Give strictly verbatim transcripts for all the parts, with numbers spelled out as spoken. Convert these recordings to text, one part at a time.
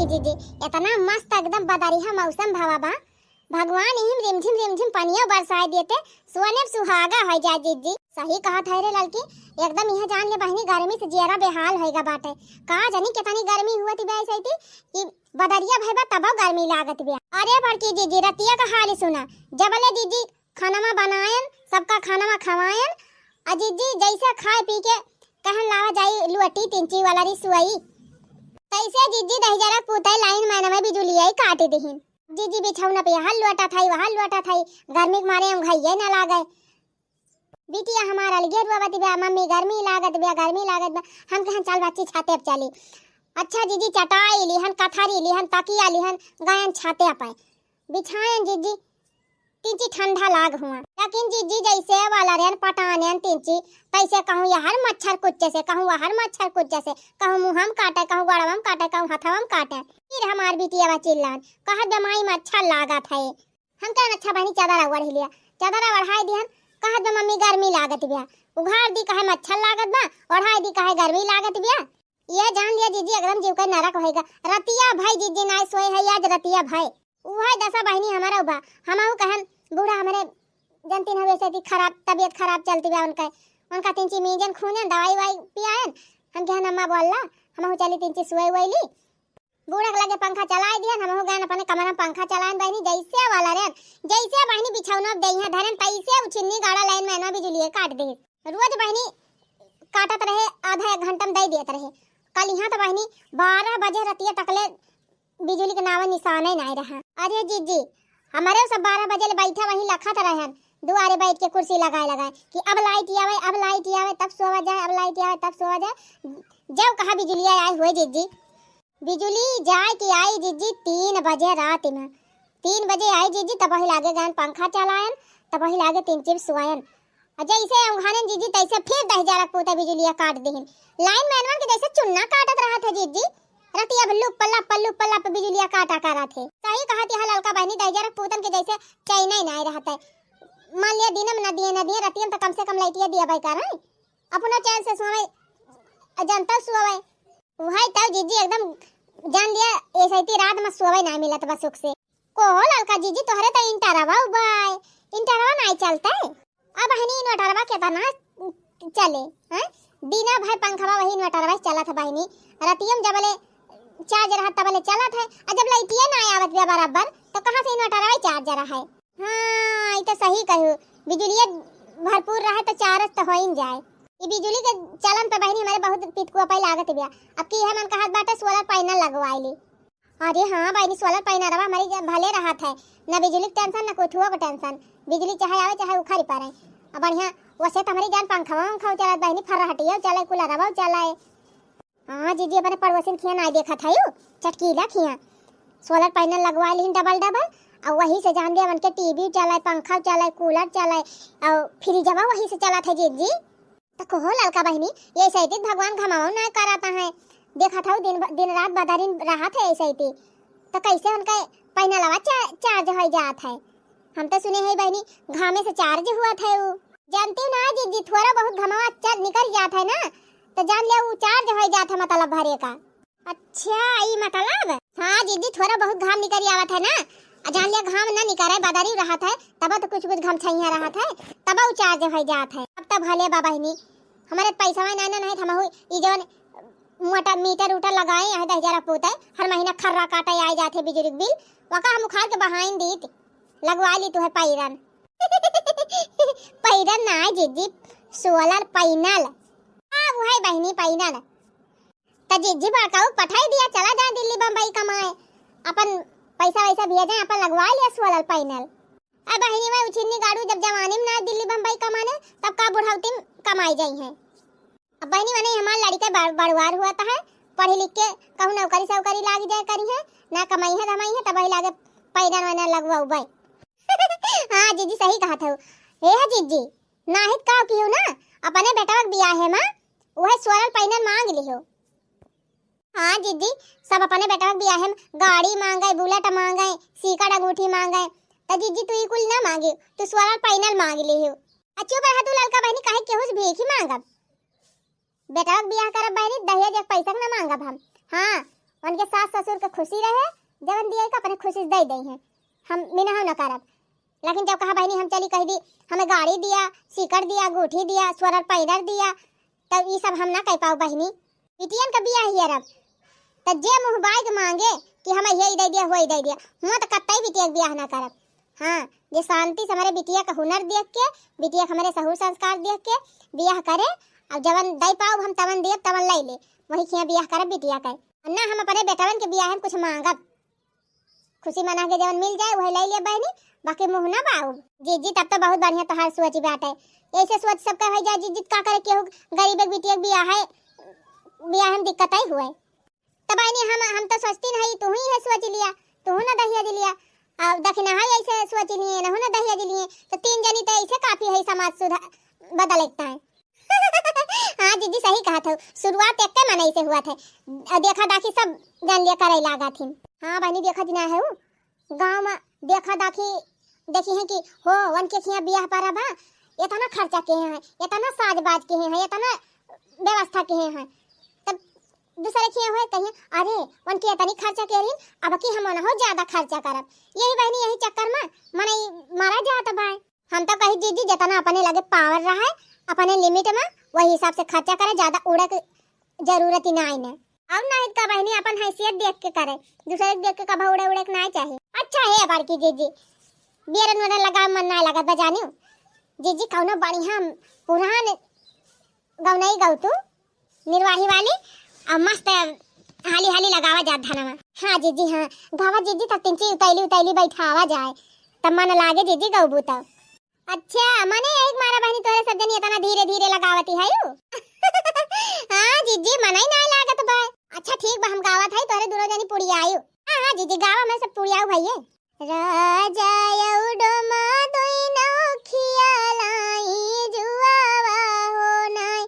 जीजी, इतना मस्त एकदम बदरिया मौसम भवा बा, भगवान इहिम रिमझिम रिमझिम पनिया बरसाए देते, सोने पे सुहागा होइ जाए जीजी। सही कहत है रे ललकी, एकदम यह जान ले बहिनी, गर्मी से जियरा बेहाल होइगा बाटे। का जानी कितनी गर्मी हुआ थी बैस थी कि बदरिया भई बा तबो गर्मी लागत बिया। अरे बड़की जीजी, रतिया का हाल सुना, जबले जीजी खानामा बनायन, सबका खानामा खवायन, आ जीजी जैसे खाए पी के कहन लावा जाई लुअटी तिनची वाला रिसुआई, तैसे जीजी दहिजरा पूते लाइन मैन में बिजुलिया काट दिहिन। जीजी बिछौना पे यहाँ लोटा थाई, वहाँ लोटा थाई, गर्मी के मारे हम घइये न लागे। बिटिया हमारा अलगे रोवत बिया, "मम्मी गर्मी लागत बिया, गर्मी लागत बिया।" हम कहन, "चल बच्ची, छाते पे चली।" अच्छा जीजी, चटाई लिहन, कथरी लिहन, तकिया लिहन, गयन छाते पे बिछायन जीजी, तिनची ठंडा लाग हुआ। लेकिन जीजी जैसे वाला रेन पटानेन तिनची, तैसे कहूँ यहर मच्छर कुच्चे से, कहूँ वहर मच्छर कुच्चे से, कहूँ मुँहम काटे, कहूँ गड़वम काटे, कहूँ हथवम काटे। फिर हमार बिटिया बा चिल्लान, कहत बा, "माई मच्छर लागत है।" हम कहन, "अच्छा बहिनी, चादर ओढ़ लिया।" चादर ओढ़ाई दिहन, कहत बा, "मम्मी गर्मी लागत बिया।" उघार दी, कहे, "मच्छर लागत बा," ओढ़ाई दी, कहे, "गर्मी लागत बिया।" ये जान लिया जीजी, एकदम जीव के नरक होइगा। रतिया भई जीजी नाय सोए है, आज रतिया भई। उहे दसा बहिनी हमारा बा। हमहू कहन, बूढ़ा हमरे जनतीन हवे से खराब, तबियत खराब चलती बा उनके। उनका तिनची मीजन खूंजन, दवाई वाई पियायन। हम कहन, "अम्मा बोलला, हमहू चली तिनची सोए वोए ली।" बूढ़ा के लगे पंखा चलाए दिहन, हमहू गयन अपने कमरा में पंखा चलायन बहिनी, जैसे वाला रेन, जैसे बहिनी बिछौना देइहे धरन, तैसे उछिन्नी गाड़ा लाइन में ना बिजुलिए काट दे। रोज बहिनी काटत रहे, आधा एक घंटा में दे देत रहे। कल यहाँ तो बहिनी बारह बजे रतिया तकले बिजुली के नावा निशाने नाय रहा। अरे जीजी, हमरे सब बारह बजे ले बैठा वहीं लखत रहन, दुआरे बैठ के कुर्सी लगाए लगाए कि अब लाइट आवे, अब लाइट आवे, तब सोवा जाए, अब लाइट आवे, तब सोवा जाए। जब कहा बिजुलिया आए हुए जीजी, बिजुली जाए कि आई जीजी तीन बजे रात में, तीन बजे आई जीजी, तब वही लागे गयन पंखा चलायन, तब वही लागे तिनची पे सोयन। और जैसे उघारन जीजी, तैसे फिर दहिजरा पूते बिजुलिया काट दिहिन। लाइन मैनवन के जैसे चुन्ना काटत रहत है जीजी, रतिया भर लुप लप, लुप लप बिजुलिया काटा करत है। सही कहत है ललका बहिनी, दहिजरा पूतन के जैसे चैन ही नाय रहत है। मान लिया दिन में न दिए, न दिए, रतिया में तो कम से कम लाइटिया दिया बाई करें, अपनो चैन से सोवे, जनता सोवे। वही तब जीजी एकदम जान लिया, ऐसे ही रात में सोवे ना मिलत बा सुख से। को हो ललका जीजी, तोहरे तो इंटरवा उबाय, इंटरवा नाय चलते। अब बहिनी इन्वर्टरवा केतना चले, हैं? दिना भर पंखवा वही इन्वर्टरवा चलत है बहिनी, रतियम जबले चार्ज रहत तबले चलत है, आ जब लाइटिया ना आवत बा बराबर, तो कहाँ से इन्वर्टरवा चार्ज रहा है? हाँ, ई तो सही कहू, बिजुलिया भरपूर रहे तो चार्ज तो होइन जाए। ई बिजुली के चलन पे बहिनी हमारे बहुत पितकुआ पे लागत बिया। अब की है मन कहत बाटे सोलर पैनल लगवाई ली। अरे हाँ बहिनी, सोलर पैनलवा हमारी जा-, भले रहत है, न बिजली के टेंशन, न कुछुओ के टेंशन। बिजली चाहे आवे, चाहे उखड़ी पड़े। अब बढ़िया, वैसे तो हमारी जान पंखवा उंखवा चलत बहिनी, फर्राहटियो चले, कूलरवा चले। हाँ जीजी, अपने पड़ोसिन खिया नाय देखत है यू, चटकीला खिया। सोलर पैनल लगवा लिहिन डबल डबल, और वही से जान दे, उनके टीवी चले, पंखा चले, कूलर चले, और फ्रिजवा वही से चलत है जीजी। त कहो ललका बहिनी, ये सैतित भगवान घमाओ ना करत है। देखत हऊ दिन ब-, दिन रात बदरिन रहत है ऐसे ही। त कैसे उनका पैनलवा चा-, चार्ज हो जात है? हम तो सुने है बहिनी, घामे से चार्ज हुआ था उ। जानती ना जीजी, थोड़ा बहुत घमावा चल निकल जात है ना, तो जान लिया उ चार्ज हो जात है मतलब भरे का। अच्छा, ई मतलब? हाँ जीजी, थोड़ा बहुत घाम निकल आवत है ना, आ जान लिया घाम ना निकले, बदरी रहत है, तब तो कुछ कुछ घम छैया रहत है, तब उ चार्ज हो जात है। अब तो भले बा बहिनी, हमारे पैसा ना ना नहीं, हम ई जवन मोटर मीटर उटर लगाए, यहाँ दस हजार पूते, हर महीना खर्रा काटे आए जात है बिजली के बिल, वका हम उखाड़ के बहाइन दीत, लगवा ली तू है पैरन। पैरन ना जीजी, सोलर पैनल। हाँ, वो है बहिनी पैनल। त जीजी बड़काऊ पठाई दिया, चला जाए दिल्ली बम्बई कमाए, अपन पैसा वैसा भेजे, अपन लगवा लिया सोलर पैनल। अब बहिनी मैं उछिन्नी गाड़ू, जब जवानी में ना दिल्ली बम्बई कमाने, तब का बुढ़ौती में कमाई जाई है। अब बहिनी मने हमार लड़के बड़-, बड़वार हुआ त है, पढ़ी लिख के कहूँ नौकरी सौकरी लाग जाए करी है, ना कमाई है धमाई है, तब वही लागे पैनल वैनल लगवाऊ बाई। हाँ जीजी सही कहत हऊ। हे है जीजी, नाहित का कियो ना, अपने बेटवा के बियाहे मा उहे सोलर पैनल मांग लिहो। हाँ जीजी, सब अपने बेटवा के बियाहे में गाड़ी मांगे, बुलेट मांगे, सीकड़ अंगूठी मांगे। त जीजी तू ई कुल ना मांगी, तू सोलर पैनल मांग लिहो। आ चुप रह तू ललका बहिनी, काहे केहू से भीख ही मांगब? बेटवा के बियाह करब बहिनी, दहेज एक पैसा के ना मांगब हम। हाँ, उनके सास ससुर के खुशी रहे, जवन दिए के अपने खुशी से दे दे हैं, हम मिनहो न करब। लेकिन जब कहा बहिनी हम चली कह दी, हमें गाड़ी दिया, सीकर दिया, अंगूठी दिया, स्वरर पैनर दिया, तब ई सब हम ना कह पाऊ बहिनी। बिटियन का बियाह हियर अब, त जे मुँह बाइग मांगे कि हमें ये दे दिया, वो दे दिया, हुआ तो कतई बिटिया के बियाह ना करब। हाँ, जे शांति से हमारे बिटिया का हुनर देख के, बिटिया के हमारे सहूर संस्कार देख के बियाह करे, अब जवन दे पाऊ हम तवन देब, तवन ले ले, वही खिया बियाह करब बिटिया का। ना हम अपने बेटवन के बियाह में कुछ मांगब, खुशी मना के जवन मिल जाए वही ले ले बहनी, बाकी मुँह ना बाऊ। जीजी तब तो बहुत बढ़िया तोहार सोच बाटे, ऐसे सोच सबका हो जाए जीजी, का करे केहू गरीब एक बिटिया के बियाह है, बियाह में दिक्कत आई हुए। तब बहनी हम, हम तो सोचती नहीं, तू ही है सोच लिया, तू ना दहेज लिया, और दक्षिणा है ऐसे सोच लिए, नहु ना दहेज लिए, तो तीन जनी तो ऐसे काफी है समाज सुधार बदल एकता है। हाँ जीजी सही कहा था, शुरुआत एक के मनई से हुआ था, और देखा दाखी सब जान लिया करे लागा थी। हाँ बहनी देखा दिना है वो गाँव में देखा दाखी देखी है कि हो उनके खिया बियाह पर बा, इतना खर्चा के हैं, इतना साज बाज के हैं, इतना व्यवस्था के हैं, तब दूसरे खिया हुए कहिए, अरे उनके इतनी खर्चा के रही, अब की हम उनहो ज्यादा खर्चा करब। यही बहनी यही चक्कर में मनई मारा जात बा। हम तो कही जीजी जितना अपने लगे पावर रहे, अपने लिमिट में वही हिसाब से खर्चा करे, ज्यादा उड़े के जरूरत ही ना आई ने। अब नहीं का बहनी अपन हैसियत देख के करे, दूसरे के देख के कभी उड़े उड़े के ना चाहे। अच्छा है बार की जीजी, बियरन वरन लगा मन ना लगा बजानी। जीजी कौनो बढ़िया पुरान गौनई गौ तू निर्वाही वाली, और मस्त हाली हाली लगावा जात धनवा। हाँ जीजी हाँ, गावा जीजी तब तिनची उतैली उतैली बैठावा जाए, तब मन लागे जीजी गौबू तब। अच्छा मने यही मारा बहनी तोरे सब जनी इतना धीरे धीरे लगावती है यू। हाँ जीजी मनई ना लागत बा। अच्छा ठीक बा हम गावत है तोरे दोनों जनी पुड़ियायु। हाँ हाँ जीजी गावा मैं सब पुड़ियायु भैये। राजा यौ डोमा दुइनो खियालाई जुआवा हो नाई।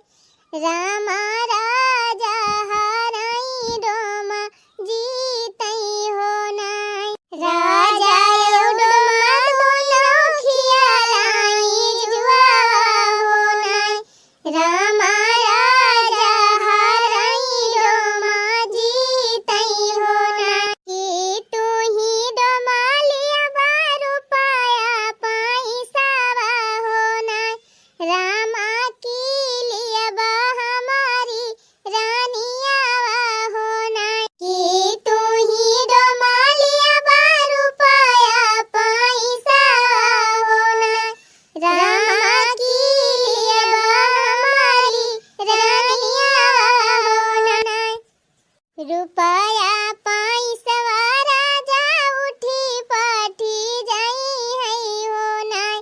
रामा राजा हाराई डोमा जीतई हो नाई। राजा यौ डोमा दुइनो खियालाई जुआवा हो नाई। रामा राजा हाराई डोमा जीतई हो नाई। कि तू ही डोमा लिया बारू पाया पाइसावा हो नाई। रामा की लिया बा हमारी रानियावा हो नाई। कि तू ही डोमा लिया बारू पाया पाइसावा हो नाई। रामा की लिया बा हमारी रानियावा हो नाई। रुपया पाइसवा राजा उठी पाठी जाई है हो नाई।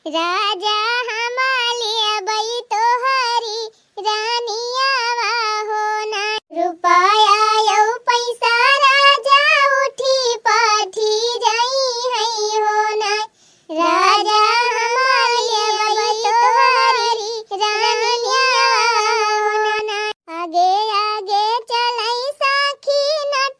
राजा हमारे अबई तोहरी रानियावा हो नाई। रुपया यौ पैसा राजा उठी पाठी जाई है हो नाई। राजा हमारे अबई तोहरी रानियावा हो नाई। आगे आगे चलई साखी नट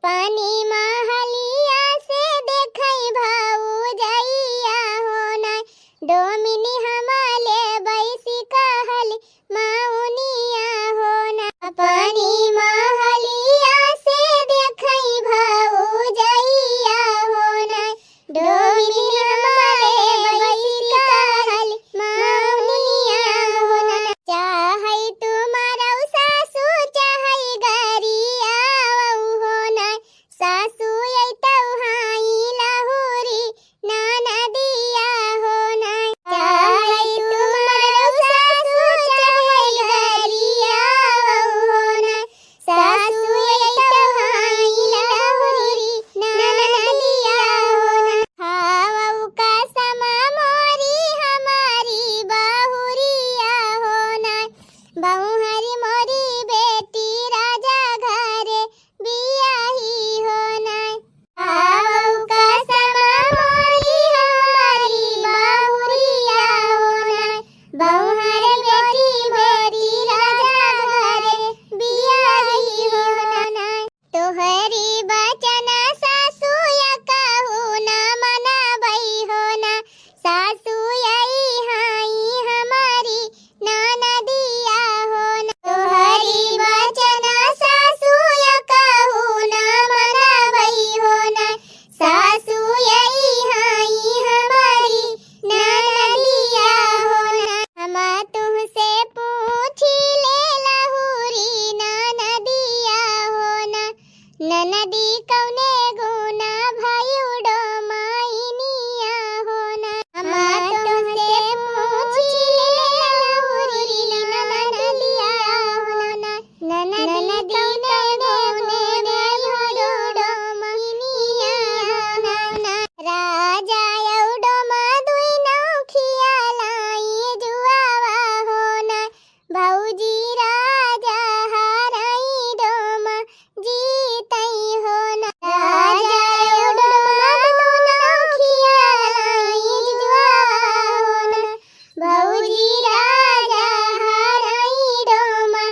अपनी महलिया से देखई भौजइया हो ना, डोमिनी हमले बैसी कहली मौनिया हो ना। अपनी महलिया से देखई भौजइया हो ना, डोमिनी हमले बैसी कहली मौनिया हो ना। चाहई तुम्हारउ सासु चाहई गरियावउ हो ना, सासु अइतउ हाई लहुरी ननदिया हो ना। चाहई तुम्हारउ सासु चाहई गरियावउ हो ना, सासु अइतउ हाई लहुरी ननदिया हो ना। हावउ कसम मोरी हमारी बहुरिया हो ना, बहुहरी मोरी बेटी राजा घरे बियाही हो ना। हावउ कसम मोरी हमारी बहुरिया हो ना, बहुहरी बेटी बेटी राजा घरे बियाही हो ना। तोहरी बचन सासु या कहू ना मनबई हो ना, सासु यही हाई हमारी ननदिया हो ना। तोहरी बचन सासु या कहू ना मनबई हो ना, सासु यही हाई हमारी ननदिया हो ना। हम तुहसे पूछी ले लहुरी ननदिया हो ना, ननदी कउने गुना भयु डोमइनिया हो ना। हम तुहसे पूछी ले लहुरी ननदिया हो ना, ननदी कउने गुना भयु डोमइनिया हो ना। राजा अउ डोमा दुइनउ खियालाई जुआवा हो ना, भौजी राजा हारई डोमा जीतई हो ना। राजा अउ डोमा दुइनउ खियालाई जुआवा हो ना, भौजी राजा हारई डोमा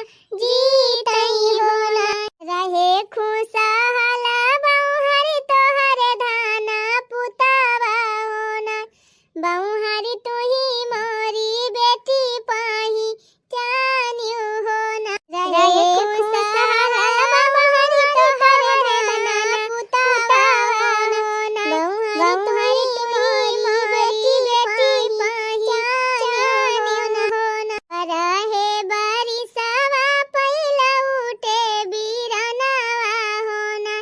जीतई हो ना। रहे खुशहाल बहुहरी तोहर धाना पुतावा हो ना, बहुहरी तुही मोरी बेटी पहिचानिउ हो ना। रहे खुशहाल बहुहरी तोहर धाना पुतावा हो ना, बहुहरी तुही मोरी बेटी पहिचानिउ हो ना। रहे बरिसवा पहिला उठे बिरनवा हो ना,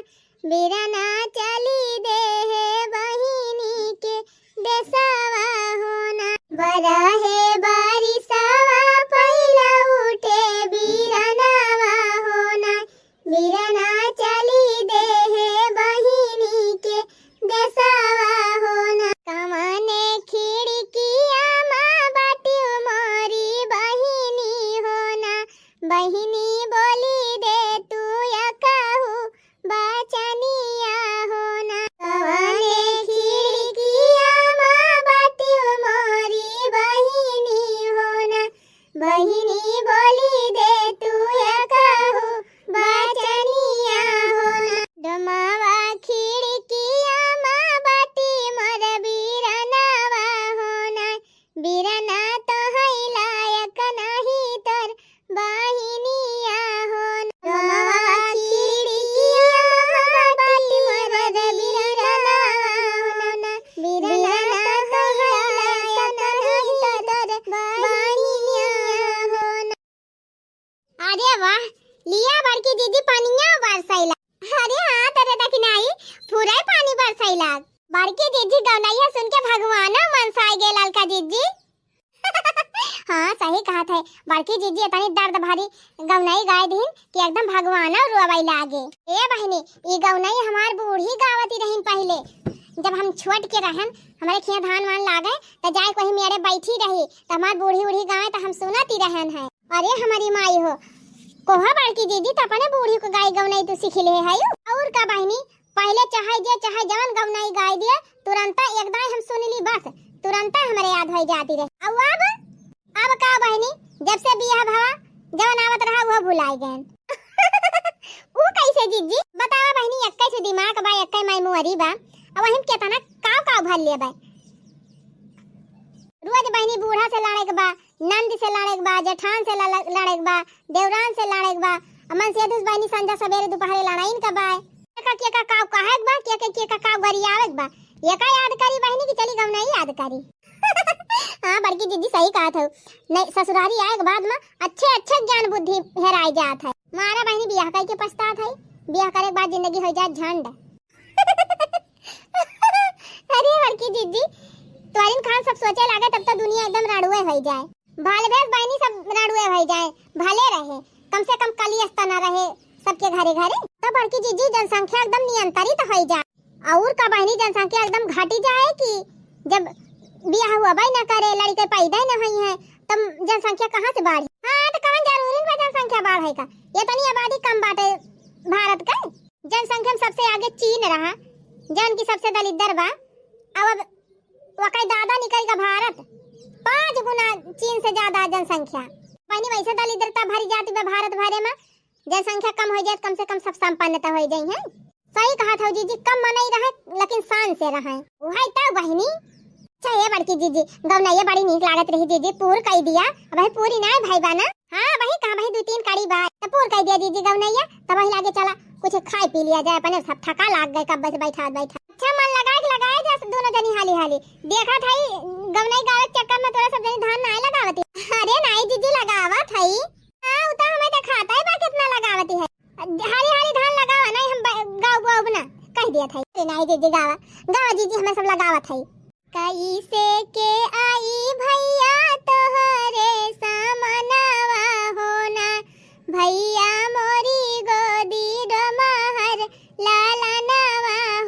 बिरना चली देहे बहिनी के देसवा हो ना। बरहे बरिसवा पहिला उठे बिरनवा हो ना, बिरना चली देहे बहिनी के देसवा हो ना। कवने खिड़किया मा बाटिउ मोरी बहिनी हो ना, बहिनी बोली दे तू या कहू बचनिया हो ना। कवने खिड़किया मा बाटिउ मोरी बहिनी हो ना, बहिनी बोली दे तू या कहू बचनिया हो ना। डोमवा खिड़किया मा बाटी मोर बिरनवा हो ना, बिरना तो है लायक नहीं तोर बहिनिया हो ना। डोमवा खिड़किया मा बाटी मोर बिरनवा हो ना, बिरना तो है लायक नहीं तोर बहिनिया हो ना। अरे वाह, लिया बड़की जीजी पनिया बरसैला। अरे हाँ, तरे दखिनाई, पूरा पानी बरसैला। बड़की जीजी गौनैया सुन के भगवानो मनसाय गे ललका जीजी। हाँ, सही कहत है, बड़की जीजी इतनी दर्द भरी गौनई गाय दीन कि एकदम भगवानो रोवै लागे। ए बहिनी, ई गौनई हमार बूढ़ी गावती रहीन पहिले, जब हम छोट के रहन, हमरे खिया धान वान लागे, त जाए के वही मेरे बैठी रही, त हमार बूढ़ी उढ़ी गावे, त हम सुनती रहन है। अरे हमारी माई हो, कोहा बड़की जीजी, त अपने बूढ़ी को गाई गौनई तू सीख ले है। और का बहिनी, पहिले चाहे जे चाहे जवन गौनई गाई दिए, तुरंत एक दाई हम सुन ली बस, तुरंत हमरे याद हो जाती रहे। अब, अब, अब का बहिनी, जब से बियाह भवा, जवन आवत रहा वो भुलाई गए। ऊ कैसे जीजी? बतावा बहिनी, एक कई माई मुअरी बा, अब वही में केतना काव काव भर लेबे। रोज बहिनी बूढ़ा से लड़े के बा, नंद से लड़े के बा, जेठान से लड़-, लड़े के बा, देवरान से लड़े के बा। अब मन से दुस बहिनी संझा सबेरे दुपहरे लड़ाइन का बा। केका केका काव कहे के बा, केका केका काव गरियावे के बा। एका याद करी बहिनी कि चली गवनई याद करी। हाँ, बड़की जिज्जी सही कहत हौ। नहीं, ससुरारी आए के बाद में अच्छे अच्छे ज्ञान बुद्धि हेराई जात है। मारा बहिनी बियाह कई के पछतात है, बियाह करे के बाद जिंदगी हो जाए झंड। अरे बड़की जिज्जी, तोरिन खान सब सोचे लागे तब तो दुनिया एकदम रड़ुए हो जाए। भले बेस बहिनी सब रड़ुए हो जाए, भले रहे, कम से कम कलियस त न रहे सबके घरे घरे। तो बड़की जिज्जी जनसंख्या एकदम नियंत्रित हो जाए। और का बहिनी, जनसंख्या एकदम घटी जाए कि जब बियाह हुआ भाई न करे, लड़के पैदा ही न हुई है, तब जनसंख्या कहाँ से बढ़ी? हाँ, तो कवन जरूरी बा जनसंख्या बढ़े का? ये तनी आबादी कम बाटे भारत का। जनसंख्या में सबसे आगे चीन रहा, जौन की सबसे दलिद्दर बा। अब अब वकै दादा निकल गया भारत, पाँच गुना चीन से ज्यादा जनसंख्या। बहिनी वैसे दलिद्रता भरी जाती बा भारत भरे में, जनसंख्या कम हो जाए, कम से कम सब संपन्न तो हो जाई हैं। सही कहा था जीजी, कम मनई रहे लेकिन शान से रहे। वही तो बहिनी। अच्छा ये बड़की जीजी, गौनैया बड़ी नीक लागत रही जीजी, पूर कई दिया। अब वही पूरी ना भाई बा ना। हाँ वही कहा वही दो तीन कड़ी बा, तो पूर कई दिया जीजी गौनैया। तब वही लागे चला कुछ खाए पी लिया जाए, अपने सब थका लाग गए कब से बैठा बैठा। अच्छा मन लगा के लगाए जा दोनों जनी हाली हाली। देखा था गौनई गावे के चक्कर में तोरा सब जनी धान नाय लगावती। अरे नाई जीजी लगावत हई। हाँ, उ तो हमें देखाता है बा कितना लगावती है। हाली हाली धान लगावा, नहीं हम ब-, गाँव बुआब ना, कह दिया था। अरे नाई जीजी गावा, गावा जीजी हमें सब लगावत है। कैसे के आई भैया तोहरे सामनवा होना, भैया मोरी गोदी डोमहर लालनवा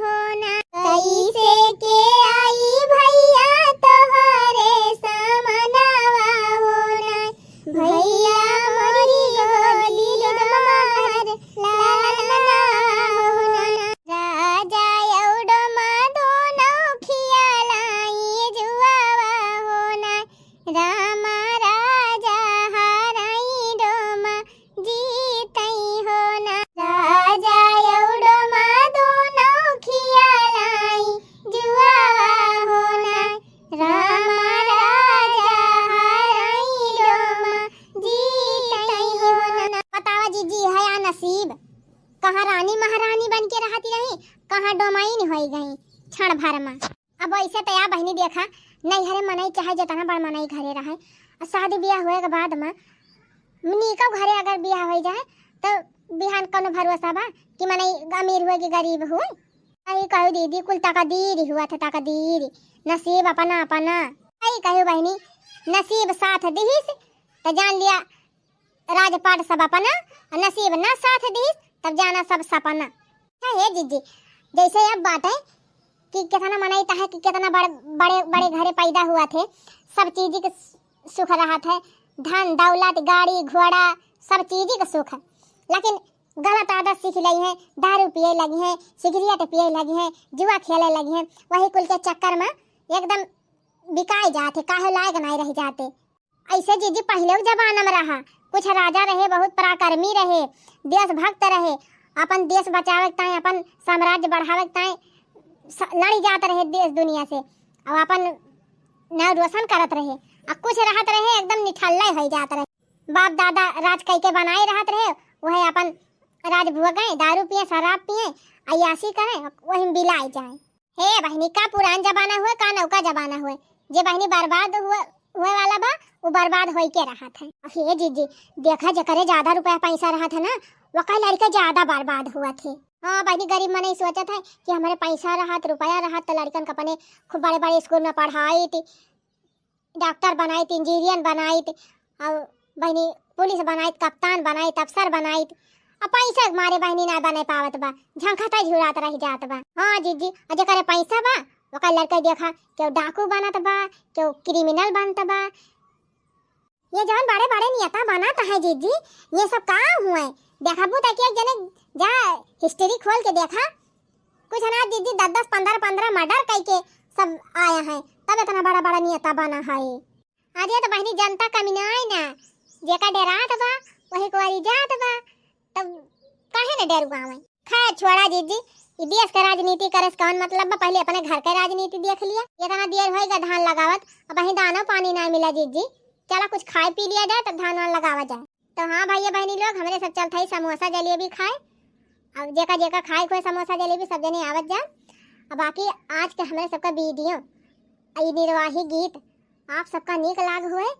होना। कैसे के आई भैया तोहरे सामनवा होना, भैया मोरी गोदी डोमहर लालनवा होना। राजा औ डोमा दोनों खियालाई जुआवा होना, रामा राजा हाराई डोमा जीतई होना। राजा औ डोमा दोनों खियालाई जुआवा होना, रामा राजा हाराई डोमा जीतई होना। बतावा जीजी, है या नसीब, कहाँ रानी महारानी बन के रहती रही, कहाँ डोमाइन होई गई क्षण भर में। अब ऐसे तो या बहिनी देखा, नैहरे मनई चाहे जितना बड़ मनई घरे रहे, और शादी ब्याह होए के बाद में नीको घरे अगर ब्याह हो जाए तो बिहान कौनो भरोसा बा कि मनई अमीर हुए कि गरीब हुए। आई कहू दीदी, कुल तकदीर हुआ था, तकदीर, नसीब अपना अपना। आई कहू बहिनी, नसीब साथ दिहिस तो जान लिया राजपाट सब अपना, और नसीब ना साथ दिहिस तब जाना सब सपना। अच्छा हे जीजी, जैसे अब बात है कि कितना मनई तहे कि कितना बड़, बड़े बड़े घरे पैदा हुआ थे, सब चीज के सुख रहा थे, धन दौलत गाड़ी घोड़ा सब चीज के सुख, लेकिन गलत आदत सीख लई है, दारू पिए लगी है, सिगरेट पिए लगी है, जुआ खेले लगी है, वही कुल के चक्कर में एकदम बिकाए जाते, काहे लायक नहीं रह जाते। ऐसे जीजी पहले उ जमाना में रहा, कुछ राजा रहे बहुत पराक्रमी रहे, देशभक्त रहे, अपन देश बचावे के ताई, अपन साम्राज्य बढ़ावे के ताई स-, लड़ी जात रहे देश दुनिया से, और अपन नाव रोशन करत रहे। और कुछ रहत रहे एकदम निठल्ले हो जात रहे, बाप दादा राज कई के बनाए रहत रहे, वह अपन राज भोगे, दारू पिए, शराब पिए, अयाशी करें, वही में बिलाए जाए। हे बहिनी, का पुरान जमाना हुए, का नौका जमाना हुए, जे बहिनी बर्बाद हुए, हुए वाला बा, उ बर्बाद होई के रहत है। हे जीजी, देखा जेकरे ज्यादा रुपया पैसा रहत है ना, वकर लड़के ज्यादा बर्बाद हुआ थे। हाँ बहिनी, गरीब मनई सोचत है कि हमरे पैसा रहत, रुपया रहत, तो लड़कन के अपने खूब बड़े बड़े स्कूल में पढ़ाइत, डॉक्टर बनाइत, इंजीनियर बनाइत, और बहिनी पुलिस बनाइत, कप्तान बनाइत, अफसर बनाइत। अब पैसा के मारे बहिनी ना बने पावत बा, झंखता झुरात रह जात बा। हाँ जीजी, और जेकरे पैसा बा, ओकर लड़के देखा, केहू डाकू बनत बा, केहू क्रिमिनल बनत बा। ये जौन बड़े बड़े नेता बनत है जीजी, ये सब का हुए? देखबू त कि एक जने जा हिस्ट्री खोल के देखा, कुछ ना जीजी, दस दस पन्द्रह पन्द्रह मर्डर कई के सब आया है, तब इतना बड़ा बड़ा नेता बना है। अरे तो बहिनी, जनता कमी ना आई ना, जेका डेरात बा वही कुआरी जात बा, तब काहे न डेरुआवे? खैर छोड़ा जीजी, ई देश के राजनीति करे से कौन मतलब बा? पहले अपने घर के राजनीति देख लिया। इतना देर होइगा धान लगावत, अबहीं दानो पानी ना मिला जीजी। चला कुछ खाए पी लिया जाए, तब धान वान लगावा जाए। तो हाँ भैया बहनी लोग, हमरे सब चलत हई समोसा जलेबी खाए। अब जेका जेका खाए के होए समोसा जलेबी, सब जने आवत जा। अब बाकी आज के हमरे सबका वीडियो, ई निर्वाही गीत आप सबका नीक लाग होए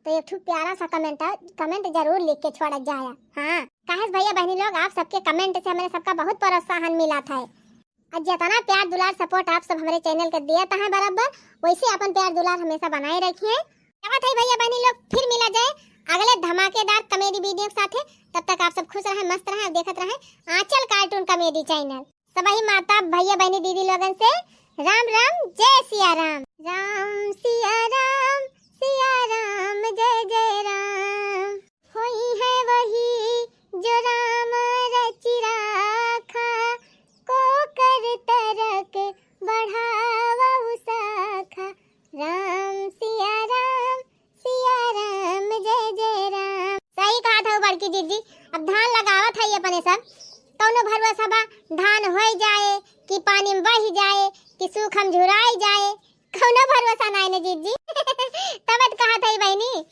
तो एक ठो प्यारा सा कमेंट, कमेंट जरूर लिख के छोड़त जाया। हाँ, काहे से भैया बहनी लोग, आप सबके कमेंट से हमरे सबका बहुत प्रोत्साहन मिलत है। और जितना प्यार दुलार सपोर्ट आप सब हमरे चैनल के देत हैं बराबर, वैसे अपन प्यार दुलार हमेशा बनाए रखिए। आवत है भैया बहनी लोग, फिर मिला जाए अगले धमाकेदार कॉमेडी वीडियो के साथे। तब तक आप सब खुश रहें, मस्त रहें और देखत रहें आंचल कार्टून कॉमेडी चैनल। सबही माता भैया बहनी दीदी लोगन से राम राम, जय सिया राम। राम सिया राम, सिया राम जय जय राम। होई है वही जो राम रचि राखा, को कर तरक बढ़ावउ शाखा। राम सिया राम, सिया राम जय जय राम। सही कहत हऊ बड़की जीजी, अब धान लगावत है अपने सब, कौनो भरोसा बा धान होई जाए कि पानी में बही जाए कि सूख में झुराई जाए, कौनो भरोसा नाई न जीजी। तब त कहत है बहनी,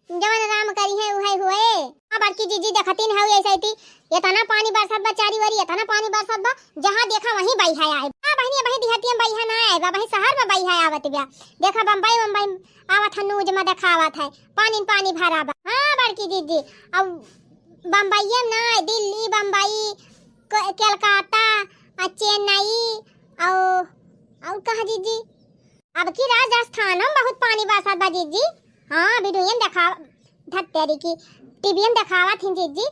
जवन राम करी है उहे हुए। हाँ बड़की जीजी देखतिन हऊ ऐसे थी, इतना पानी बरसत बा चारी ओरी, इतना पानी बरसत बा, जहाँ देखा वहीं बहिहा आए। हाँ बहनी, वहीं दिहतिया में बहिहा ना आए बा, वहीं शहर में बहिहा आवत बा। देखा बम्बई, बम्बई आवत है, न्यूज में देखावत है, पानी पानी भरा बा। हाँ बड़की जीजी, अब बम्बई में ना, दिल्ली, बम्बई, क-, कलकत्ता, आ चेन्नई, और, और कहाँ जीजी, अब की राजस्थान में बहुत पानी बरसत बा जीजी। हाँ, वीडियो में देखा, धत्तेरी की, टीवी में देखावत हिन जीजी,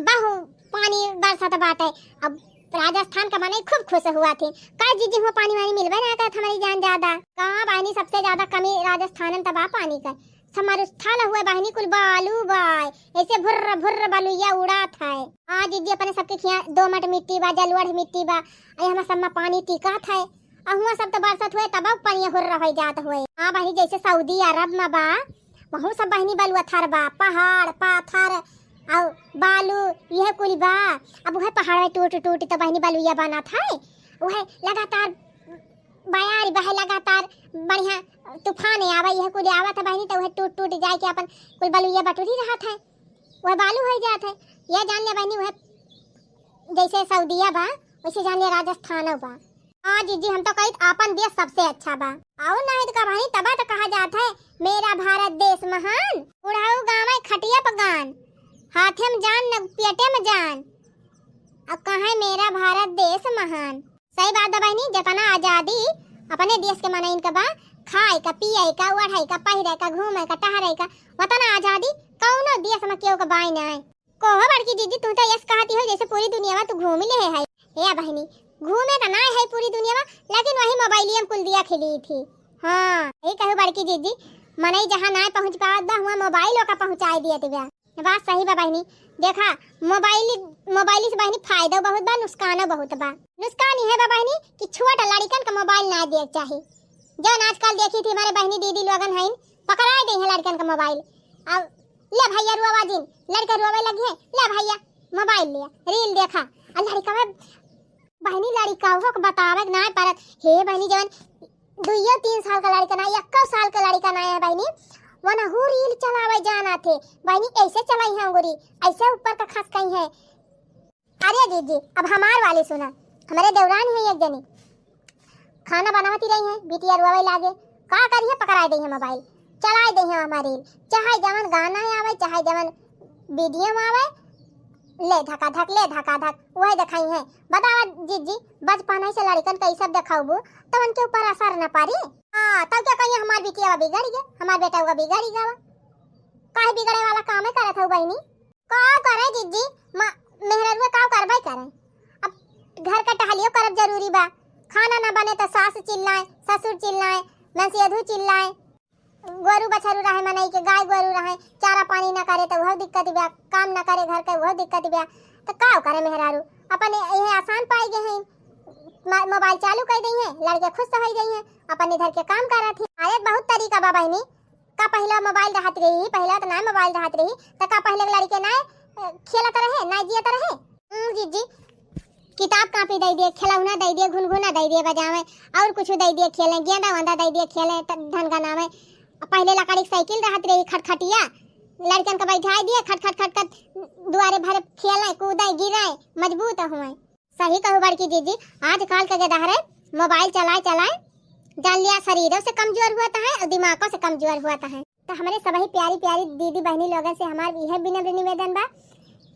बहु पानी बरसत बाटे। अब राजस्थान का मनई खूब खुश हुआ थी। का जीजी, हुआ पानी वानी मिलबे ना करत, हमारी जान ज्यादा। कहाँ बहनी, सबसे ज्यादा कमी राजस्थान में तबा पानी का। समरुस्थल हुए बहनी, कुल बालू बाय, ऐसे भुर्र भुर्र बलुइया उड़ात है। हाँ जीजी, अपने सबके खिया दोमट मिट्टी बा, जलोढ़ मिट्टी बा, अरे हमार सब में पानी टिकत है। अहुआ सब तो बरसत हुए तब पनिया हुर्र हो जात हुए। हाँ बहनी, जैसे सऊदी अरब में बा, वहू सब बहनी बलुआ थर बा, पहाड़ पाथर और बालू, यह कुल बा। अब वह पहाड़ में टूट टूट तो बहनी बलुइया बनत है। वह लगातार बयार बहे, लगातार बढ़िया तूफान आवे, यह कुल आवत है बहनी, तो वह टूट टूट जाए के अपन कुल बलुइया बटुरी रहत है, वह बालू हो जात है। यह जान ले बहनी, वह जैसे सऊदिया बा, वैसे जान ले राजस्थानो बा। हाँ जीजी, हम तो कहित आपन देश सबसे अच्छा बा। और नहीं तो का बहनी, तबा तो कहा जात है, मेरा भारत देश महान, बुढ़ऊ गावे खटिया पे गान, हाथे में जान न पेटे में जान, अब कहे मेरा भारत देश महान। सही बात बा बहनी, जितना आजादी अपने देश के मनइन का बा, खाए का, पिए का, ओढ़े का, पहिरे का, घूमे का, टहरे का, उतना आजादी कौनो देश में केहू का बाय ना है। कहो बड़की जीजी, तू तो यस कहती हो जैसे पूरी दुनिया में तू घूम ले है। हे बहनी, घूमे तो ना है पूरी दुनिया में, लेकिन वही मोबाइलिया में कुल दिया खिली थी। हाँ, यही कहू बड़की जीजी, मनई जहाँ ना पहुँच पावत बा, हुआ मोबाइल ओका पहुँचाए दिए बा। बात सही बा बहनी। देखा, मोबाइल, मोबाइल से बहनी फायदा बहुत बा, नुकसानो बहुत बा। नुकसान यह बा बहनी कि छोट लड़िकन का मोबाइल ना दिए के चाही। जौन आजकल देखी थी हमारे बहनी दीदी लोगन हईन, पकड़ाए दे हैं लड़िकन का मोबाइल। अब ले भैया रुआ जिन, लड़िका रोवे लगी है, ले भैया मोबाइल लिया, रील देखा। आ लड़िका में बहनी लड़िका हो के बतावे के ना परत। हे बहनी, जवन दुइयो तीन साल का लड़िका ना, एक्को साल का लड़िका ना है बहनी, वनहू रील चलावे जाना थे बहनी, ऐसे चलाई है अंगुरी, ऐसे ऊपर का खस कहीं है। अरे जीजी, अब हमार वाली सुना, हमरे देवरानी है एक जनी, खाना बनावती रही है, बिटिया रोवे लागे, का करिए, पकड़ाए दे है मोबाइल, चलाए दे है हमार रील, चाहे जवन गाना आवे, चाहे जवन वीडियो में आवे, ले धका धक, ले धका धक, वही देखाई है। बतावा जीजी, बचपन से लड़िकन का ई सब देखाबू, तो उनके ऊपर असर न पड़ी। हाँ, तब क्या कहिए, हमार बिटिया बिगड़ गया, हमार बेटा बिगड़ गया, काहे बिगड़े वाला काम है करत हो बहनी? का करे जीजी, मा-, मेहररुआ का करबे करे? अब घर का टहलियो करब जरूरी बा। खाना ना बने तो सास चिल्लाए, ससुर चिल्लाए, मनसेधु चिल्लाए, गोरू बछरू रहे मनई के, गाय गोरू रहे, चारा पानी ना करे तो वह दिक्कत बा, काम ना करे घर के वह दिक्कत बा। तो का करे मेहरारू, अपन ये आसान पाई गए हैं, मा-, मोबाइल चालू कर दी है, लड़के खुश हो गई हैं, अपन इधर के काम करत ही। अरे बहुत तरीका बा बहनी, का पहला मोबाइल रहत रही, पहला तो ना मोबाइल रहत रही, तो का पहले के लड़के ना, अ, खेलत रहे, ना जियत रहे? हम्म, जीजी, किताब कापी दइ दिए, खेलौना दइ दिए, घुनघुना दइ दिए बजावे, और कुछ दइ दिए खेले, गेंदा वेंदा दइ दिए खेले, त-, धन गनावे। पहिले लकड़ी के साइकिल रहत रही, खटखटिया, लड़कन के बैठाइ दिए, खट खट खट खट दुआरे भरे खेले, कूदे, गिरे, मजबूत हुए। सही कहू बड़की जीजी, आजकल के गदहरे मोबाइल चलाए चलाए जान लिया शरीरों से कमजोर हुआ है और दिमागों से कमजोर हुआ है। तो हमरे सबही प्यारी प्यारी दीदी बहनी लोगन से हमार यह विनम्र निवेदन बा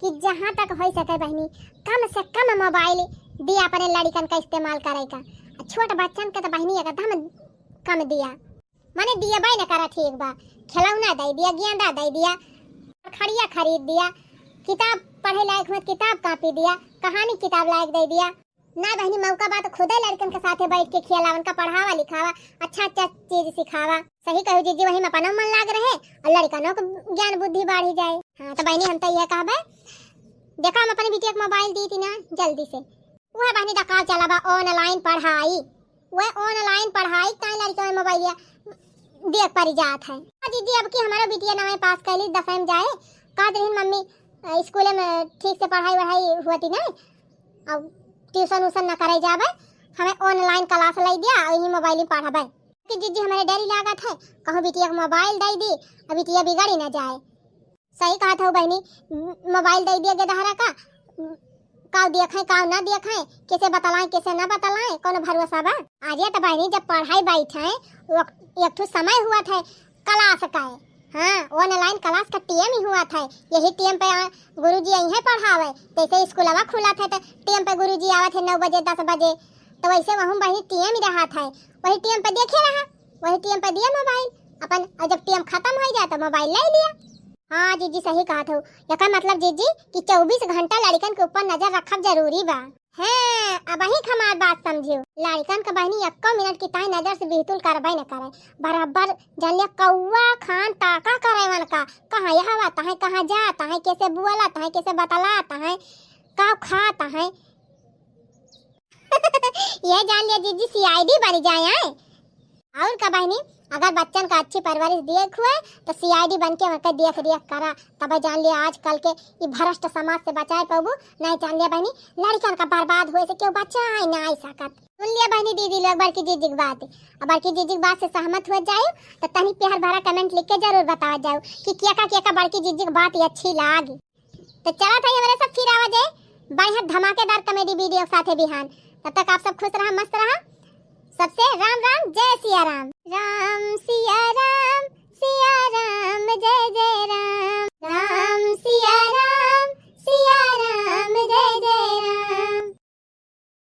कि जहाँ तक होइ सके बहनी, कम से कम मोबाइल दिया अपने लड़िकन का इस्तेमाल करे का। आ छोट बच्चन के तो बहनी एकदम कम दिया, माने दिया बाई न करा, ठीक बा, खिलौना दे दिया, गेंदा दे दिया, खड़िया खरीद दिया, किताब पढ़े लायक हुआ किताब कापी दिया, कहानी किताब लायक दे दिया। ना बहनी, मौका बा तो खुदे लड़कन के साथे बैठ के खेला, उनका पढ़ावा लिखावा, अच्छा अच्छा चीज सिखावा। सही कहू जीजी, वही में अपनो मन लाग रहे और लड़कनों को ज्ञान बुद्धि बढ़ी जाए। हाँ तो बहनी, हम तो यह कहबे, देखा हम अपने बिटिया के मोबाइल दी थी ना जल्दी से, वह बहनी दकाल चला बा ऑनलाइन पढ़ाई, वह ऑनलाइन पढ़ाई ताई लड़के में मोबाइलिया देख परी जात है। हाँ जीजी, अब की हमारा बिटिया नवे पास कैली, दसवीं में जाए, कहत रही मम्मी, अ, स्कूले में ठीक से पढ़ाई वढ़ाई हुआ थी नहीं, अब ट्यूशन उशन न करे जाबे, हमें ऑनलाइन क्लास ले दिया और यही मोबाइल में पढ़बे। कि जीजी हमारे डरी लागत है, कहूँ बिटिया को मोबाइल दे दी, अब बिटिया बिगड़ी न जाए। सही कहत हो बहनी, मोबाइल दे दिया गेदहरा का, का देखे, का ना देखे, कैसे बतलाए, कैसे ना बतलाए, कौन भरोसा बा? अरे तो बहनी, जब पढ़ाई बैठे, वो एक ठो समय हुआ था क्लास का, हाँ, ऑनलाइन क्लास का टीएम ही हुआ था। यही टीएम पे आ, गुरुजी यहीं पढ़ावे, जैसे स्कूलवा खुला था तो टीएम पे गुरुजी आवत है नौ बजे, दस बजे, तो वैसे वहूँ बहनी टीएम ही रहा था, वही टीएम पे देखे रहा, वही टीएम पे दिया मोबाइल अपन, और जब टीएम खत्म हो जाए तो मोबाइल ले लिया। हाँ जीजी, सही कहत हो। एकर मतलब जीजी कि चउबीस घंटा लड़िकन के ऊपर नजर रखब जरूरी बा। हैं, अबही क हमार बात समझियो। लड़िकन के बहनी एक्को मिनट की ताई नजर से बिहतुल करबे न करे। बराबर जान लिया कौआ खान ताका करे वन का। कहाँ यहाँ आवत है, कहाँ जात है, कैसे बोलत है, कैसे बतलात है, का खात है। ये जान लिया जीजी, सीआईडी बन जाए हैं। और का बहनी, अगर बच्चन का अच्छी परवरिश दिए हुए तो सीआईडी बन के वके देख रेख करा, तब जान लिया आजकल के ई भ्रष्ट समाज से बचाए पाबू। नहीं जान लिया बहनी, लड़िकन का बर्बाद हुए से क्यों बचाए ना आई सकत। सुन लिया बहनी दीदी लोग बड़की जीजी की बात। अब बड़की जीजी की बात से सहमत हो जाए तो तनी प्यार भरा कमेंट लिख के जरूर बतावा जाओ कि केका केका बड़की जीजी की बात ही अच्छी लागी। तो चला था हमारे सब फिर आवा जाए बढ़िया धमाकेदार कॉमेडी वीडियो के साथे बिहान। तब तक आप सब खुश रहा, मस्त रहा। सबसे राम राम, जय सिया राम। राम सिया राम, सिया राम, जय जय राम। राम सिया राम, सिया राम, जय जय राम।